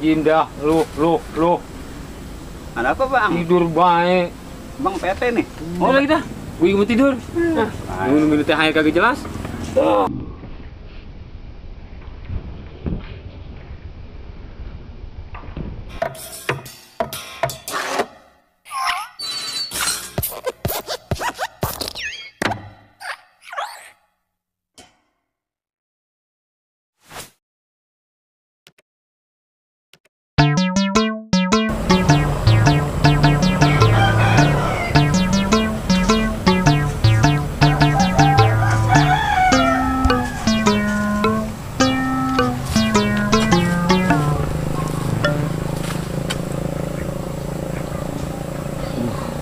Indah, lu. Ada apa bang? Tidur baik. Bang PT nih. Oh lagi dah. Gue mau tidur. Nunggu teh air kagak jelas.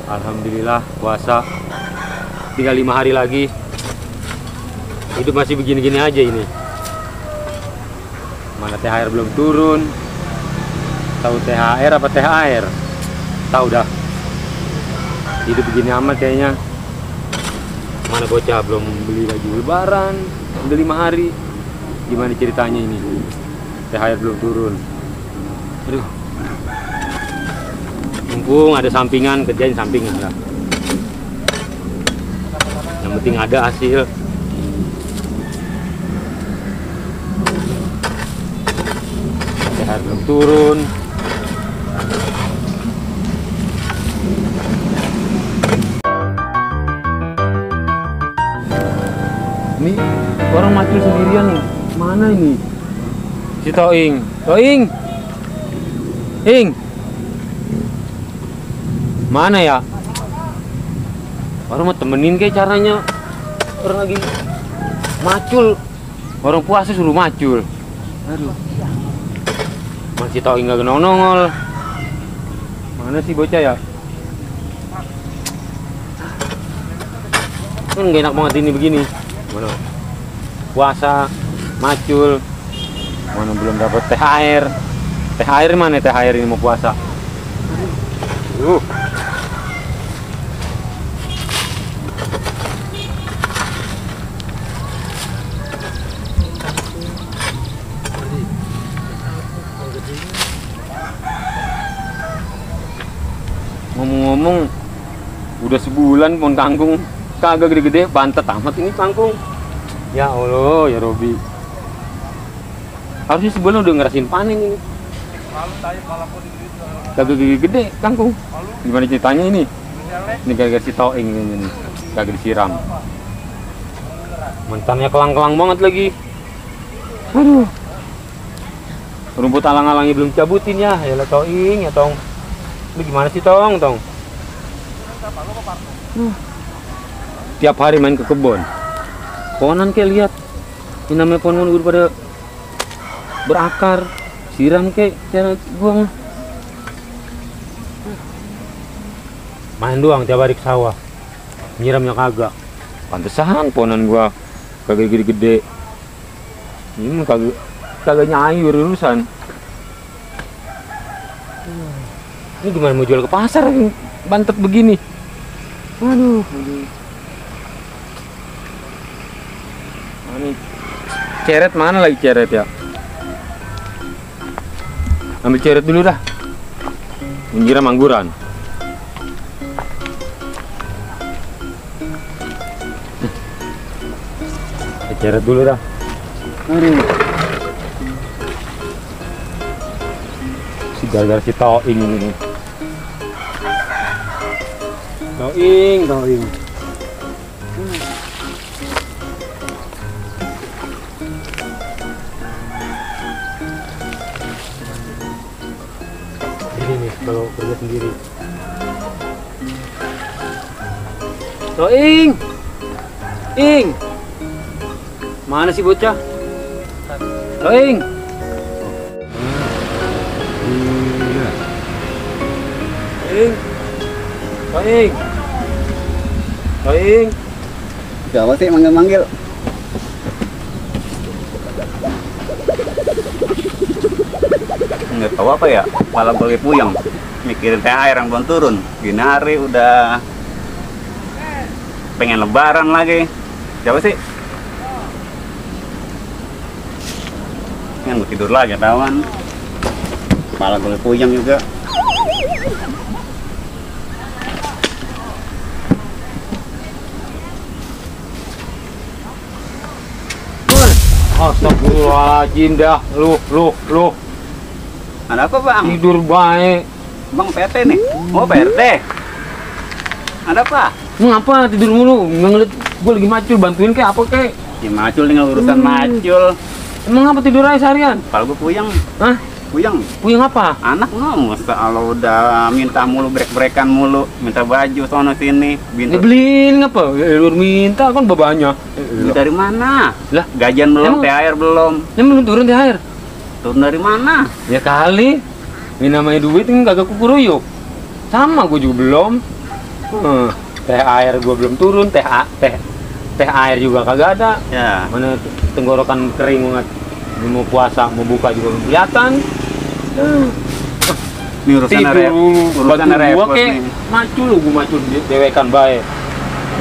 Alhamdulillah puasa tinggal 5 hari lagi. Hidup masih begini-gini aja ini. Mana THR belum turun. Tahu THR apa THR? Tahu dah. Hidup begini amat kayaknya. Mana bocah belum beli baju lebaran, udah 5 hari. Gimana ceritanya ini? THR belum turun. Aduh. Mumpung ada sampingan, kerjain sampingan lah. Yang penting ada hasil. THR belum turun. Ini orang macul sendirian nih. Mana ini? Si Toing. Ing. Mana ya? Orang mau temenin kayak caranya. Orang lagi macul. Orang puasa suruh macul. Aduh. Masih tahu nggak nongol. Mana sih bocah ya? Kan gak enak banget ini begini. Mana? Puasa, macul. Mana belum dapat THR. THR mana THR ini mau puasa? Ngomong-ngomong, udah sebulan pohon kangkung kagak gede-gede, bantet amat ini kangkung. Ya Allah, ya Robi. Harusnya sebulan udah ngerasain panen ini. Kagak gede-gede kangkung. Gimana ceritanya ini? Ini gara-gara si Toing ini, kagak disiram. Mentannya kelang-kelang banget lagi. Aduh. Rumput alang-alangnya belum cabutin ya. Ya Toing, ya Tong. Lu gimana sih Tong? Tiap hari main ke kebun. Pohonan kayak lihat. Ini namanya pohon udah pada berakar. Siram kayak cara gua mah. Main doang tiap hari ke sawah. Nyiramnya kagak. Pantesan pohonan gua kagak gede-gede. Ini kagak nyayur urusan. Ini gimana mau jual ke pasar bantet begini? Aduh. Ini ceret mana lagi ceret ya? Ambil ceret dulu dah. Menyiram angguran. Ceret dulu dah. Aduh. Si gara-gara si Toing ini. Toing. Ini nih kalau kerja sendiri. Toing. Mana sih bocah? Toing. Toing. Gawat sih manggil-manggil. Nggak tahu apa ya, malah gue puyeng mikirin THR yang belum turun. Gini hari udah pengen lebaran lagi. Siapa sih? enaknya mau tidur lagi tawan. Kepala gue puyeng juga. Astagfirullahaladzim dah, lu. Ada apa bang? Tidur baik. Bang PT nih? Oh PT. Ada apa? Ngapa tidur mulu? Nggak ngeliat gue lagi macul, bantuin kayak apa kayak? Ya macul tinggal urusan macul. Emang apa tidur aja seharian? Kepala gue puyeng. Hah? Puyeng. Puyeng apa? Anak ngomong kalau udah minta mulu brek-brekan mulu, minta baju sono sini, Dibeliin ngapa? Lu minta kan babanya. Dari mana? Lah, Gajian belum, emang- THR belum. ini belum turun THR. Turun dari mana? Ya kali. Ini namanya duit kan kagak kukuruyuk. Sama gue juga belum. THR gue belum turun, THR juga kagak ada. Ya. Mana tenggorokan kering banget. Ini mau puasa, mau buka juga belum kelihatan. Ini urusannya urusannya Bantu gua repot kek nih. macul, gue macul dewekan baik.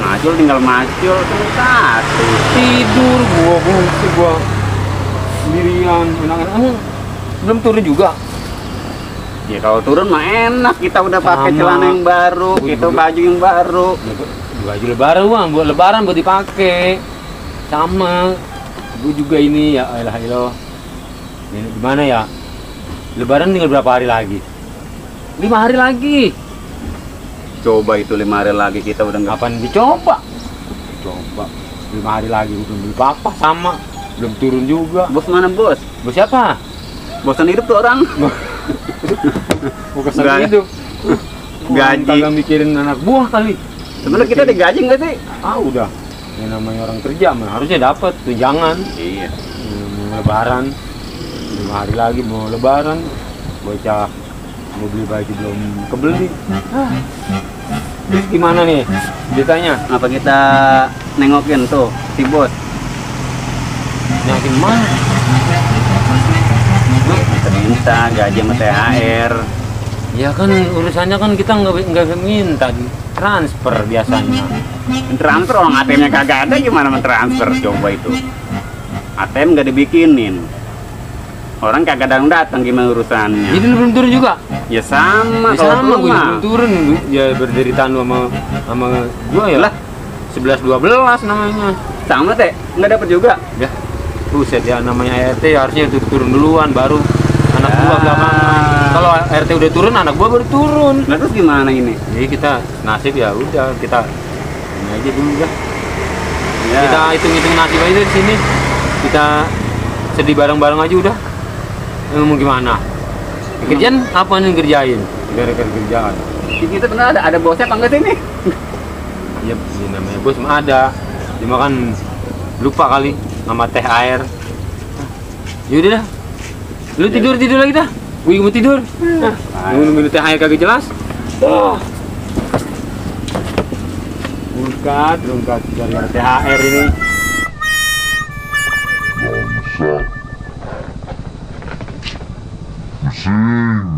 Macul tinggal macul kan satu. Tidur gua sendirian, enak-enak. Emang belum turun juga. Ya kalau turun mah enak, kita udah pakai Sama. celana yang baru, kita baju yang baru. Baju lebaran bang, buat lebaran buat dipakai. Sama, gue juga ini ya elah. Ini gimana ya? Lebaran tinggal berapa hari lagi? 5 hari lagi. Coba itu 5 hari lagi kita udah nggak. Kapan dicoba? Coba 5 hari lagi gue belum beli apa sama, belum turun juga. Bos mana bos? Bos siapa? Bosan hidup tuh orang. Bukan Nggak. hidup. Gaji. Kagak mikirin anak buah kali. Sebenarnya kita digaji nggak sih? Udah. Yang namanya orang kerja mah harusnya dapat tunjangan. Iya. Mau lebaran 5 hari lagi mau lebaran, bocah mau beli baju belum kebeli. Terus gimana nih ceritanya? Apa kita nengokin tuh si bos? Yakin mana? Minta gaji sama THR. Ya kan urusannya kan kita nggak minta transfer biasanya. Transfer orang ATM-nya kagak ada, gimana mentransfer? Coba itu. ATM nggak dibikinin. Orang kagak datang gimana urusannya? Jadi lu belum turun juga? Ya sama, Ya kalau sama turun gue mah. belum turun. Ya berderitaan lu sama gua ya. Lah. 11-12 namanya. Sama teh, nggak dapat juga. Ya, buset ya namanya RT harusnya turun duluan baru anak Ya. gua belakangan. Kalau RT udah turun, anak gua baru turun. Nah terus gimana ini? Jadi kita nasib ya udah kita ini aja dulu ya. Ya. Kita hitung-hitung nasib aja di sini. Kita sedih bareng-bareng aja udah. Mau gimana? Kerjaan apa nih kerjain? Gara-gara kerjaan. Kita benar ada bosnya apa enggak sih nih? Ya, ini namanya bos mah ada. Cuma kan lupa kali sama teh air. Yaudah dah. Lu tidur lagi dah. Gue mau tidur. Nunggu teh air kagak jelas. Rungkat gara-gara THR ini. Pusing.